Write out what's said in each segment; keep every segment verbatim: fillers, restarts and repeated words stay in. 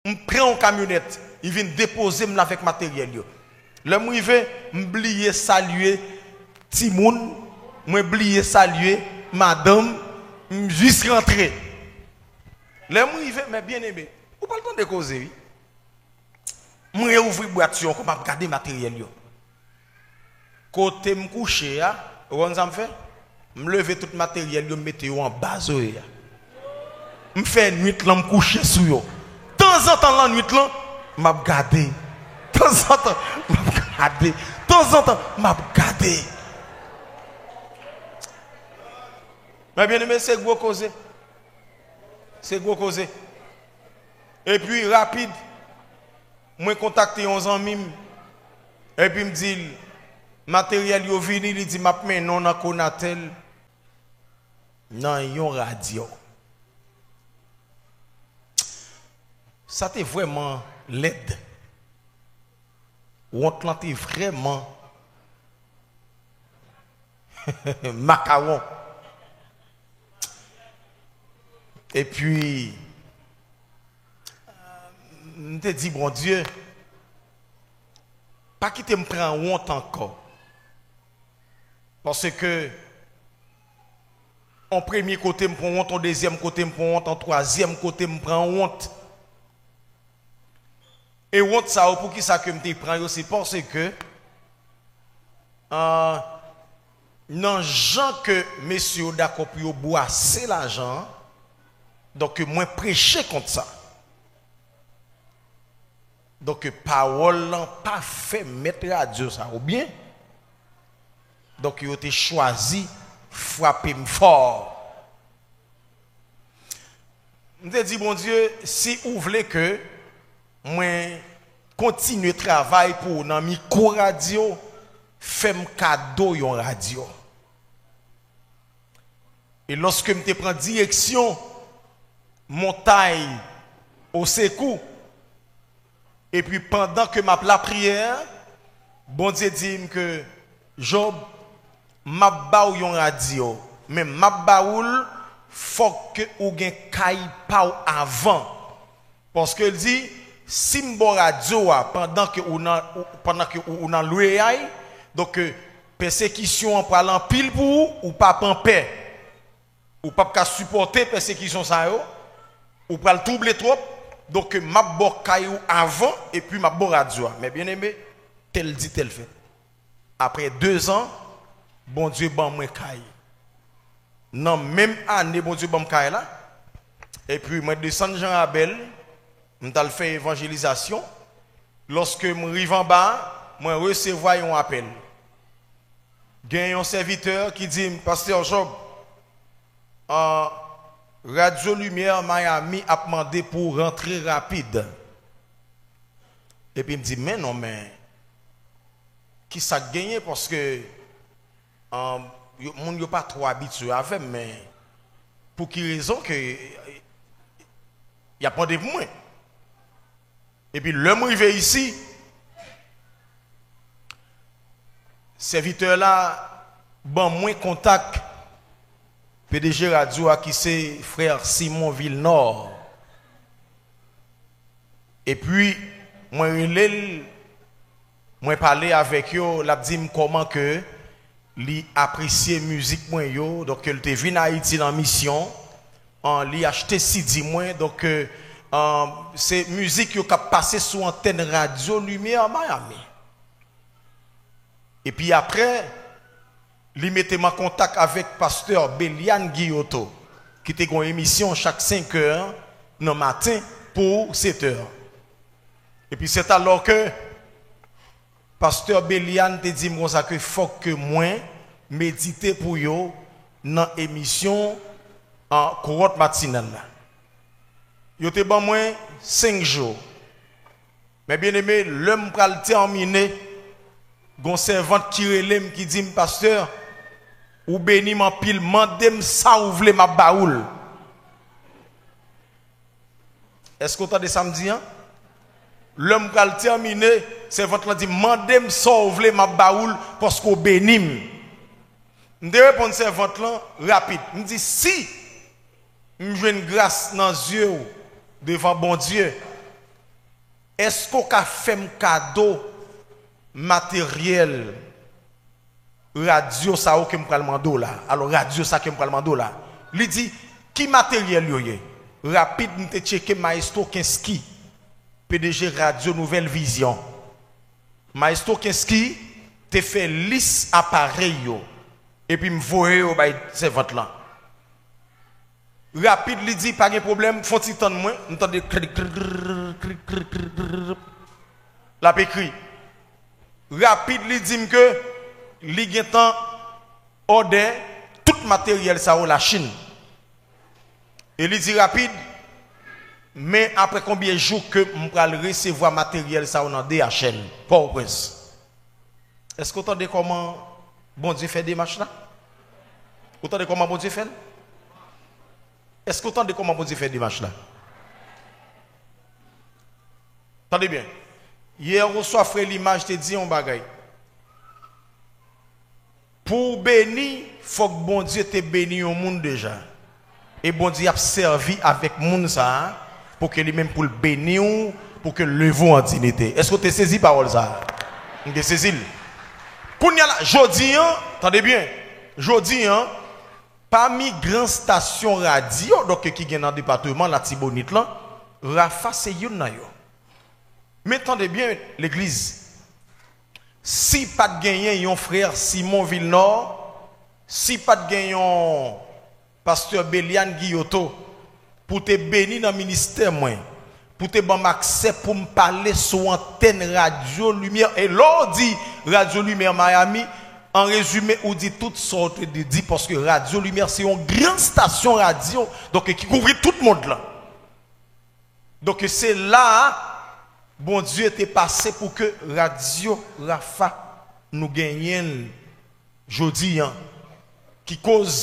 M pran yon kamyonèt, li vin depoze m la avèk materyèl yo. Lè m rive, m bliye salye timoun, mwen bliye salye madanm, m jis rantre. Lè m rive, mè byeneme, ou pral tande koze, wi. M reouvri bwat yo ankò, m ap gade materyèl yo. Kote m kouche a, ou konn sa m fè? M leve tout materyèl yo, m mete yo anba zoye a. M fè nwit lan, m kouche sou yo. Tanzantan lannwit lan, m ap gade. Tanzantan, m ap gade. Tanzantan, m ap gade. Mè byeneme, se gwo koze. Se gwo koze. Epi, rapid, mwen kontakte yon zanmi m. Epi m di l, materyèl yo vini, li di, "M ap mennen w nan Conatel, nan yon radyo." Sa te vrèman lèd. Wont lan te vrèman makawon. Epi, m te di, "Bondye, pa kite m pran wont ankò." Paske, on premye kote m pran wont, on dezyèm kote m pran wont, on twazyèm kote m pran wont. E wont sa yo, poukisa ke m te pran yo, se paske, ah, nan jan ke mesye yo dakò pou yo bwase lajan an, donk mwen preche kont sa. Donk pawòl lan pa fè mèt radyo sa yo byen. Donk yo te chwazi frape m fò. M te di, "Bondye, si ou vle ke mwen kontinye travay pou ou nan mikwo radyo, fè m kado yon radyo." E lòske m te pran direksyon Montay Osekou, epi pandan ke m ap lapriyè, Bondye di m ke, "Job, m ap ba w yon radyo, men m ap ba ou l, fòk ke ou gen kay pa w avan." Paske l di, "Si m ba w radyo a pandan ke ou nan, ou, pandan ke ou, ou nan lwe a, donk, pèsekisyon an pral anpil pou ou, ou p ap an pè." Ou p ap ka sipòte pèsekisyon sa yo, ou pral twouble twòp, donk m ap ba w kay ou avan, epi m ap ba w radyo a. Mè byeneme, tèl di, tèl fèt. Apre dezan, Bondye ban mwen kay. Nan menm ane Bondye ban m kay la, epi mwen desann Jan Rabèl, m t al fè evanjelizasyon. Lòske m rive anba a, mwen resevwa yon apèl. Gen yon sèvitè ki di m, "Pastè Job, an, Radyo Limyè Miami ap mande pou w rantre rapid." Epi m di, "Men non, men, ki sa k genyen?" Paske, an, yo, moun yo pa twò abitye avè m, men pou ki rezon ke y ap mande pou mwen? Epi lè m rive isi, sèvitè la ban mwen kontak P D G radyo a ki se frè Simon Vilnò. Epi mwen rele l, mwen pale avèk yo, l ap di m kòman ke li apresye mizik mwen yo, donk ke l te vin Ayiti nan misyon, an, li achte C D mwen, donk, e, an, se mizik yo k ap pase sou antèn Radyo Limyè Miami. Epi apre, li mete m an kontak avèk pastè Beliane Guillotot, ki te gen yon emisyon chak senk è nan maten pou sèt è. Epi c'est alors que pastè Beliane te di m konsa ke fòk ke mwen medite pou yo nan emisyon an kowòt matinal la. Yo te ban mwen senk jou. Mè byeneme, lè m pral tèmine, gon sèvant ki rele m, ki di m, "Pastè, ou beni m anpil, mande m sa ou vle, m ap ba ou l." Èske w tande sa m di an? Lè m pral tèmine, sèvant lan di m, "Mande m sa w vle, m ap ba ou l, paske w beni m." M te reponn sèvant lan rapid. M di, "Si m jwenn gras nan zye w devan Bondye, Èske w ka fè m kado materyèl radyo sa yo ke m pral mande w la? Alò, radyo sa ke m pral mande w la. Li di, ki materyèl yo ye? Rapid, m te tcheke Maestro Kensky, P D G radyo Nouvèl Vizyon. Maestro Kensky te fè lis aparèy yo, epi m voye yo bay sèvant lan. Rapid, li di, pa gen pwoblèm, fè yon ti tann mwen, m tande krik, krik, krik, krik, krik, krik. L ap ekri. Rapid, li di m ke li gentan òdè tout materyèl sa yo Lachin. E li di, Rapid, men apre konbyen jou ke m pral resevwa materyèl sa yo nan D H L, Pòtoprens? Èske w tande kòman Bondye fè demach la? Ou tande kòman Bondye fè l? Èske w tande kòman Bondye fè demach la? Tande byen. Yè oswa frè Limaj te di yon bagay. Pou w beni, fòk Bondye te beni yon moun deja. E Bondye ap sèvi avèk moun sa a pou ke li menm pou l beni w, pou ke l leve w an diyite. Èske w te sezi pawòl sa a? M te sezi l. Kounye a la, jodi an, tande byen, jodi an, pami gran stasyon radyo, donk, ki gen nan depatman Latibonit lan, Rafa se youn nan yo. Men tande byen, legliz. Si pa t genyen yon frè Simon Vilnò, si pa t gen yon pastè Beliane Guillotot pou te beni nan ministè mwen, pou te ban m aksè pou m pale sou antèn Radyo Limyè. E lè w di Radyo Limyè Miami, an rezime, ou di tout sa w te di, paske Radyo Limyè se yon gran stasyon radyo, donk, ki kouvri tout mond lan. Donk, se la a Bondye te pase pou ke Radyo Rafa nou genyen l jodi an, ki koz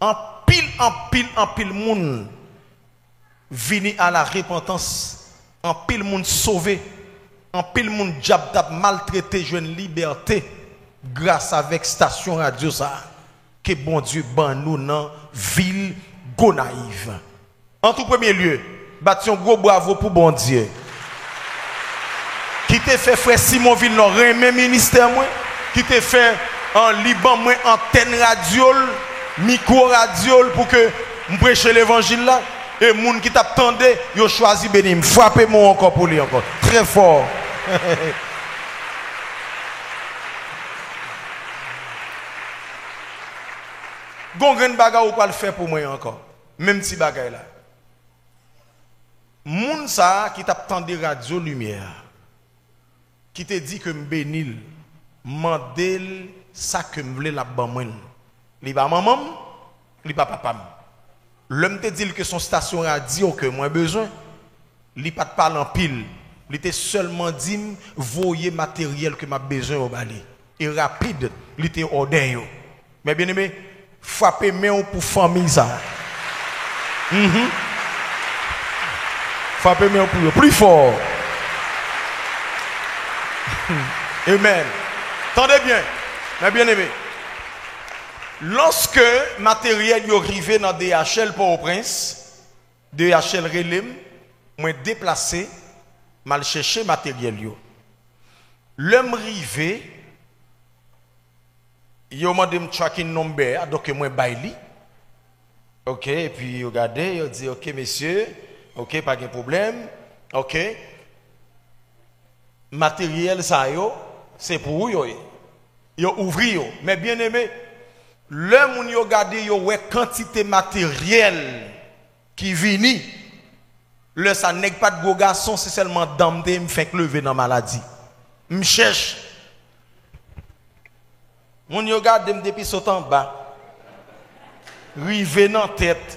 anpil, anpil, anpil moun vini a la repantans, anpil moun sove, anpil moun dyab t ap maltrete jwenn libète gras avèk stasyon radyo sa a ke Bondye ban nou nan vil Gonayiv. An tou premye lye, bat yon gwo bravo pou Bondye ki te fè frè Simon Vilnò renmen ministè mwen, ki te fè, an, li ban mwen antèn radyo l, mikwo radyo l pou ke m preche levanjil la, e moun ki t ap tande, yo chwazi beni m. Frape men w ankò pou li ankò. Trè fò. Gon grenn bagay ou pral fè pou mwen ankò. Menm ti bagay la. Moun sa a ki t ap tande Radyo Limyè a, ki te di ke m beni l, mande l sa ke m vle, l ap ban mwen l. Li pa manman m, li pa papa m. Lè m te di l ke se yon stasyon radyo ke mwen bezwen, li pa t pale anpil. Li te sèlman di m voye materyèl ke m ap bezwen yo ba li. E rapid, li te òdè yo. Mè byeneme, frape men w pou fanmi sa. Mhm. Frape men w pou yo. Pli fò. Amen. Tande byen, mè byeneme. Lòske materyèl yo rive nan D H L Pòtoprens, D H L rele m, mwen deplase, m al chèche materyèl yo. Lè m rive, yo mande m tracking number a, donk mwen bay li. Ok, epi yo gade, yo di, ok, mesye, ok, pa gen pwoblèm, ok. Materyèl sa yo, se pou ou yo ye. Yo ouvri yo. Mè byeneme, lè moun yo gade, yo wè kantite materyèl ki vini. Lè sa, nèg pa t gwo gason, se sèlman dan m te ye, m fenk leve nan maladi. M chèch. Moun yo gade m depi sot anba, rive nan tèt.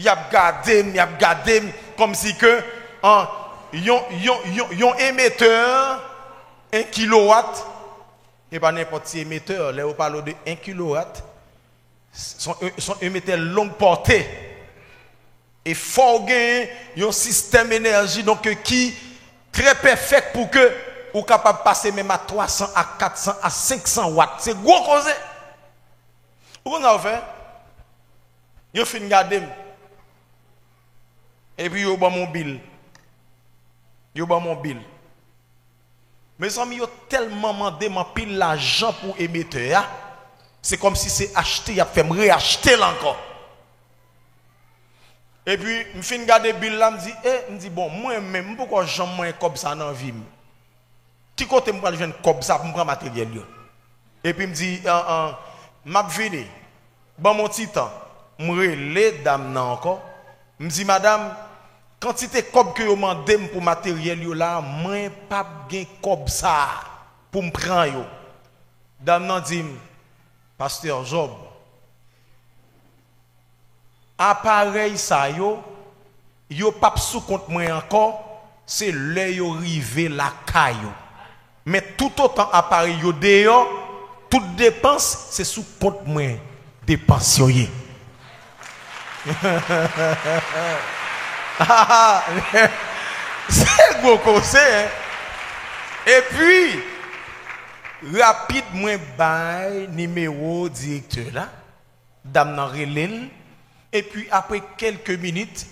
Y ap gade m, y ap gade m, kòmsi ke, an, yon, yon, yon, yon emetè, en kilowat, e pa nenpòt ti emetè, lè yo pale w de en kilowat, se yon, se yon emetè long pòte. E fò w gen yon sistèm enèji, donk, ki trè pèfèk pou ke ou kapab pase menm a twa san, a kat san, a senk san wat. Se gwo koze. Ou konn sa yo fè? Yo fin gade m. Epi yo ban m yon bil. Yo ban m yon bil. Mezanmi, yo tèlman mande m anpil lajan pou emetè a, se kòmsi se achte y ap fè m reyachte l ankò. Epi, m fin gade bil la, m di, e, m di, bon, mwen menm, m poko janm manyen kòb sa nan vi m. Ki kote m pral jwenn kòb sa pou m pran materyèl yo? Epi m di, an, an, m ap vini. Ban m yon ti tan. M rele dam nan ankò. M di, madam, kantite kòb ke yo mande m pou materyèl yo la, mwen p ap gen kòb sa a pou m pran yo. Dam nan di m, pastè Job, aparèy sa yo, yo p ap sou kont mwen ankò, se lè yo rive lakay ou. Men toutotan aparèy yo deyò, tout depans, se sou kont mwen depans yo ye. Se gwo koze, en. Epi, rapid, mwen bay nimewo direktè la. Dam nan rele l, epi apre kèlke minit,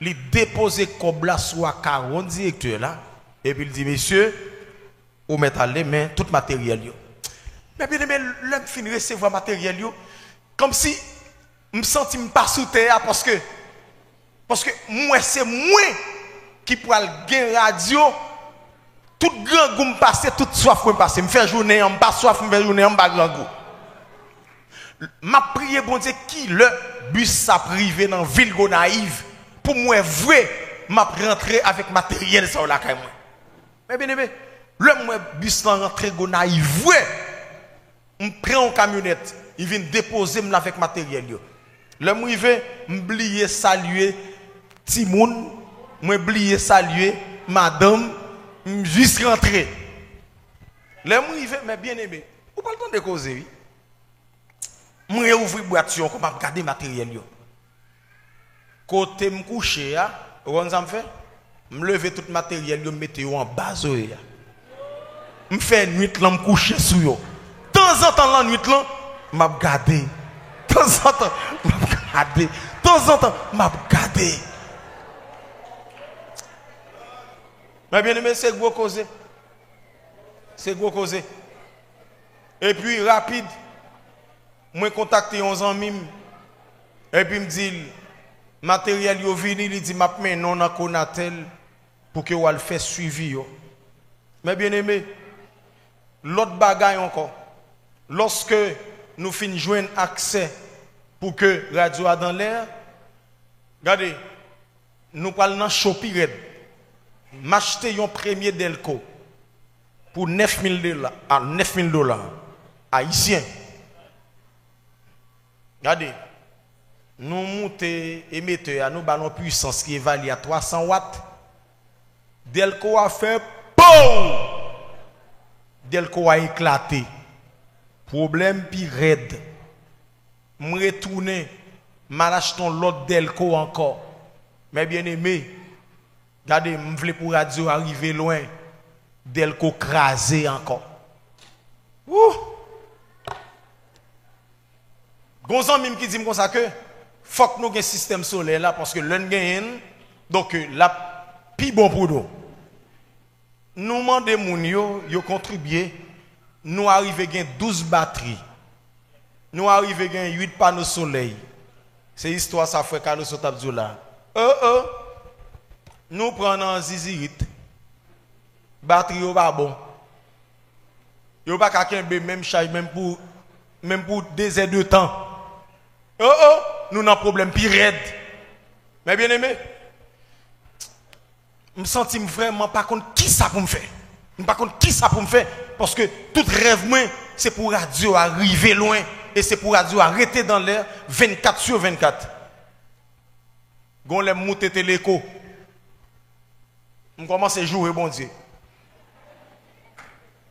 li depoze kòb la sou akawon direktè la, epi l di, mesye, ou mèt ale, men tout materyèl yo. Men byeneme, lè m fin resevwa materyèl yo, kòmsi m santi m pa sou tè a, paske Paske m wè se mwen ki pral gen radyo. Tout grangou m pase, tout swaf mwen pase. M fè jounen an, m pa swaf, m fè jounen an, m pa grangou. M ap priye Bondye kilè bis sa ap rive nan vil Gonayiv pou m wè vre m ap rantre avèk materyèl sa yo lakay mwen. Men byeneme, lè m wè bis lan rantre Gonayiv vre, m pran yon kamyonèt, li vin depoze m la avèk materyèl yo. Lè m rive, m bliye salye timoun, mwen bliye salye madanm, m jis rantre. Lè m rive, men byeneme, ou pral tande koze, wi. M reouvri bwat yo ankò, m ap gade materyèl yo. Kote m kouche a, ou konn sa m fè? M leve tout materyèl yo, m mete yo anba zoye a. M fè nwit lan, m kouche sou yo. Tanzantan lannwit lan, m ap gade. Tanzantan, m ap gade. Tanzantan, m ap gade. Men byeneme, se gwo koze. Se gwo koze. Epi, rapid, mwen kontakte yon zanmi m, epi m di l, materyèl yo vini, li di, m ap mennen w nan Conatel pou ke w al fè swivi yo. Men byeneme, lòt bagay ankò, lòske nou fin jwenn aksè pou ke radyo a dan lè a, gade, nou pral nan cho pi rèd. M achte yon premye dèlko pou nèf mil dola, a nèf mil dola ayisyen. Gade, nou moute emetè a, nou ba l yon pwisans ki evalye a twa san wat. Dèlko a fè pow! Dèlko a eklate. Pwoblèm pi rèd. M retounen, m al achte yon lòt dèlko ankò. Men byeneme, gade, m vle pou radyo a rive lwen. Dèlko kraze ankò. Wouh! Gon zanmi m ki di m konsa ke fòk nou gen sistèm solè la, paske lè n genyen l, donk, l ap pi bon pou nou. Nou mande moun yo, yo kontribye, nou arive gen douz batri. Nou arive gen uit pano solèy. Se istwa sa frè Carlos t ap di w la. Oh, oh. Nou pran nan zizirit. Batri yo pa bon. Yo pa ka kenbe menm chaj menm pou, menm pou de zè de tan. Oh, oh, nou nan pwoblèm pi rèd. Men byeneme, m santi m vrèman pa konn kisa pou m fè. M pa konn kisa pou m fè, paske tout rèv mwen, se pou radyo a rive lwen, e se pou radyo a rete dan lè vennkat sou vennkat. Gon lè m moute Teleko, m kòmanse joure Bondye.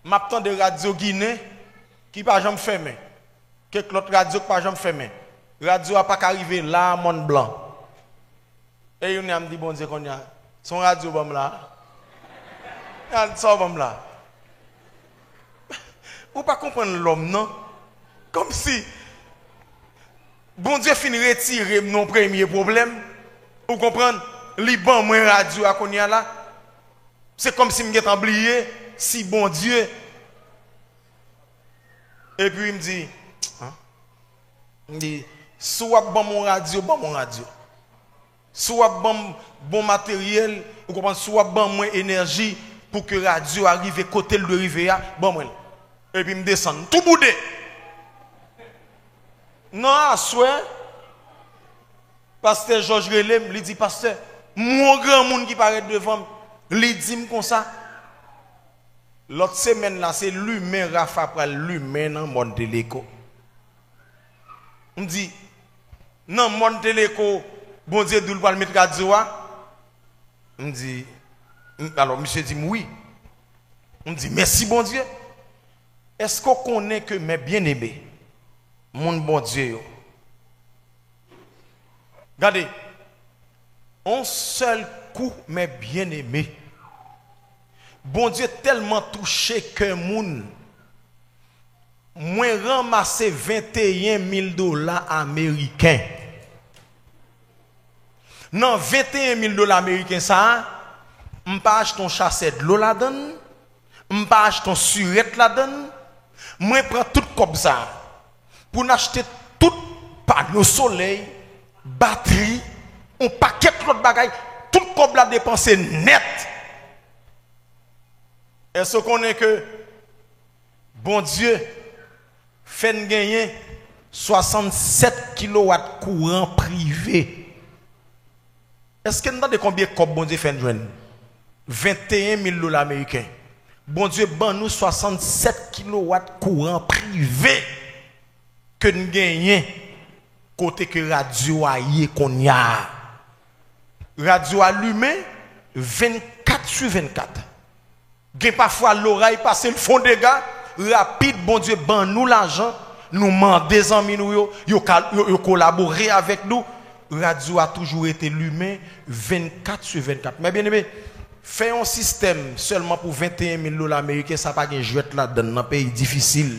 M ap tande radyo Ginen ki pa janm fèmen. Kèk lòt radyo ki pa janm fèmen. Radyo a pa ka rive la a Mòn Blan. E youn nan m di Bondye kounye a, se yon radyo ban m la. Gad sa w ban m la. Ou pa konprann lòm non. Kòmsi Bondye fin retire m nan premye pwoblèm. Ou konprann? Li ban mwen radyo a kounye a la. Se kòmsi m gentan bliye si Bondye. Epi m di, an? M di, si w ap ban m yon radyo, ban m yon radyo. Si w ap ban m bon materyèl, ou konprann, si w ap ban mwen enèji pou ke radyo a rive kote l dwe rive a, ban mwen l. Epi m desann, m tou boude. Nan aswè, pastè Jòj rele m, li di, pastè, m wè yon granmoun ki parèt devan m. Li di m konsa, lòt semèn la, se limen Rafa pral limen nan mòn Teleko. M di, nan mòn Teleko, Bondye di w l pral met radyo a? M di, m- alò, misye di m wi. M di, mèsi Bondye. Èske w konnen ke, mè byeneme, moun Bondye yo, gade, on sèl kou, mè byeneme, Bondye tèlman touche kè moun, mwen ranmase venteyen mil dola ameriken. Nan venteyen mil dola ameriken sa a, m pa achte yon chasè dlo ladan l, m pa achte yon sirèt ladan l, mwen pran tout kòb sa a pou n achte tout pano solèy, batri, yon pakèt lòt bagay, tout kòb la depanse nèt. Èske w konnen ke Bondye fè n genyen swasannsèt kilowat kouran prive? Èske n tande konbyen kòb Bondye fè n jwenn? Venteyen mil dola ameriken. Bondye ban nou swasannsèt kilowat kouran prive ke n genyen kote ke radyo a ye kounye a. Radyo a limen vennkat sou vennkat. Gen pafwa loray pase l fon dega, rapid Bondye ban nou lajan, nou mande zanmi nou yo, yo, ka, yo, yo kolabore avèk nou. Radyo a toujou rete limen vennkat sou vennkat. Mè byeneme, fè yon sistèm sèlman pou venteyen mil dola ameriken, sa pa gen jwèt ladan l nan peyi difisil.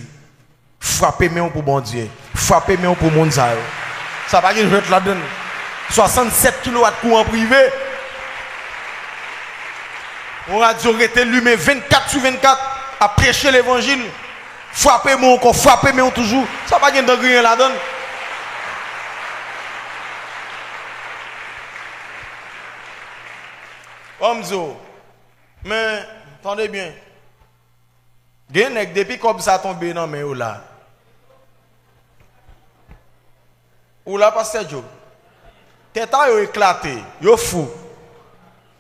Frape men w pou Bondye. Frape men w pou moun sa yo. Sa pa gen jwèt ladan l. Swasannsèt kilowat kouran prive. Yon radyo rete limen vennkat sou vennkat ap preche levanjil. Frape men w ankò, frape men w toujou. Sa pa gen dan griyen ladan l. Ban m di w. Men, tande byen. Gen nèg depi kòb sa tonbe nan men yo la. Ou la, pastè Job? Tèt a yo eklate, yo fou.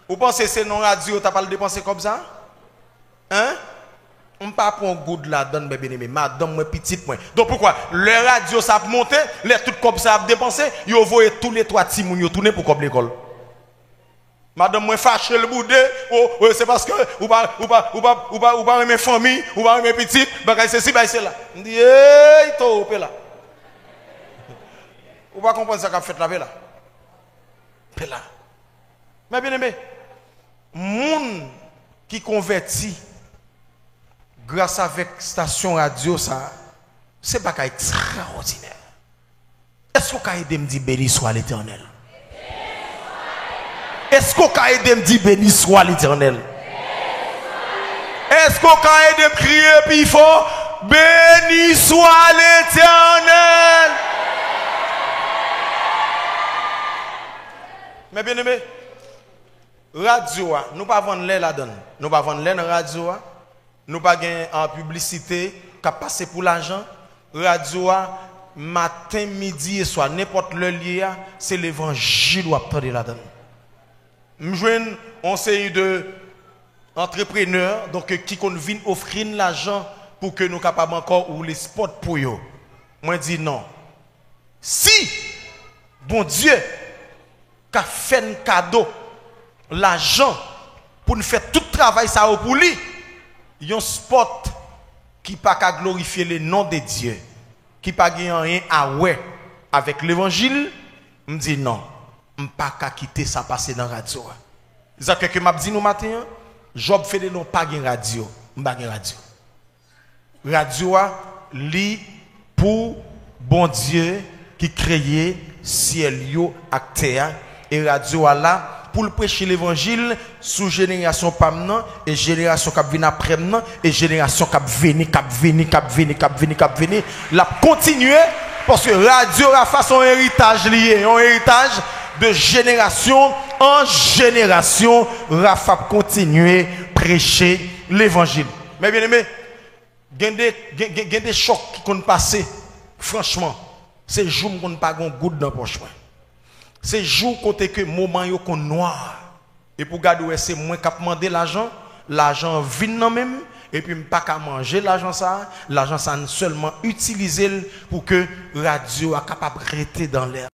Ou panse se nan radyo yo t ap al depanse kòb sa? Hein? M pa pran goud ladan l, mè byeneme, madanm mwen, pitit mwen. Donk poukwa, lè radyo sa ap monte, lè tout kòb sa ap depanse, yo voye toulètwa timoun yo tounen pou kòb lekòl? Madanm mwen fache, l boude. O, o, se paske ou pa, ou pa, ou pa, ou pa, ou pa renmen fanmi, ou pa renmen pitit, bagay sesi, bagay sela. M di, ey, to, pela. Ou pa konprann sa k ap fèt la, pela. Pela. Mè byeneme, moun ki konvèti gras avèk estasyon radyo sa, se bagay ekstraòdinè. Èske w ka ede m di, beni swa Letènèl? Èske w ka ede m di, beni swa Letènèl? Èske w ka ede m kriye pi fò, beni swa Letènèl? Mè byeneme, radyo a, nou pa vann lè ladan l. Nou pa vann lè nan radyo a. Nou pa gen, ah, piblisite k ap pase pou lajan. Radyo a, maten, midi e swa, nenpòt lè l ye a, se levanjil w ap tande ladan l. M jwenn yon seri de antreprenè, donk, ki konn vin ofri n lajan pou ke nou kapab ankò woule spòt pou yo. Mwen di non. Si Bondye ka fè n kado lajan pou n fè tout travay sa yo pou li, yon spòt ki pa ka glorifye le non de Dye, ki pa gen anyen a wè avèk levanjil, m di non, m pa ka kite sa pase nan radyo a. Sa fè ke m ap di nou maten an, Jòb Fedelon pa gen radyo, m pa gen radyo. Radyo a, li pou Bondye ki kreye syèl yo ak tè a, e radyo a la pou l preche levanjil sou jenerasyon pa m nan, e jenerasyon k ap vin apre m nan, e jenerasyon k ap vini, k ap vini, k ap vini, k ap vini, k ap vini. L ap kontinye, paske Radyo Rafa se yon eritaj li ye, yon eritaj de jenerasyon an jenerasyon. Rafa ap kontinye preche levanjil. Men byeneme, gen de, gen, gen, gen de chòk ki konn pase, franchman, se jou m konn pa gen goud nan pòch mwen. Se jou kote ke moman yo konn nwa. Epi w gade w wè se mwen k ap mande lajan, lajan an vin nan men m, epi m pa ka manje lajan sa a, lajan sa a m sèlman itilize l pou ke radyo a kapab rete dan lè.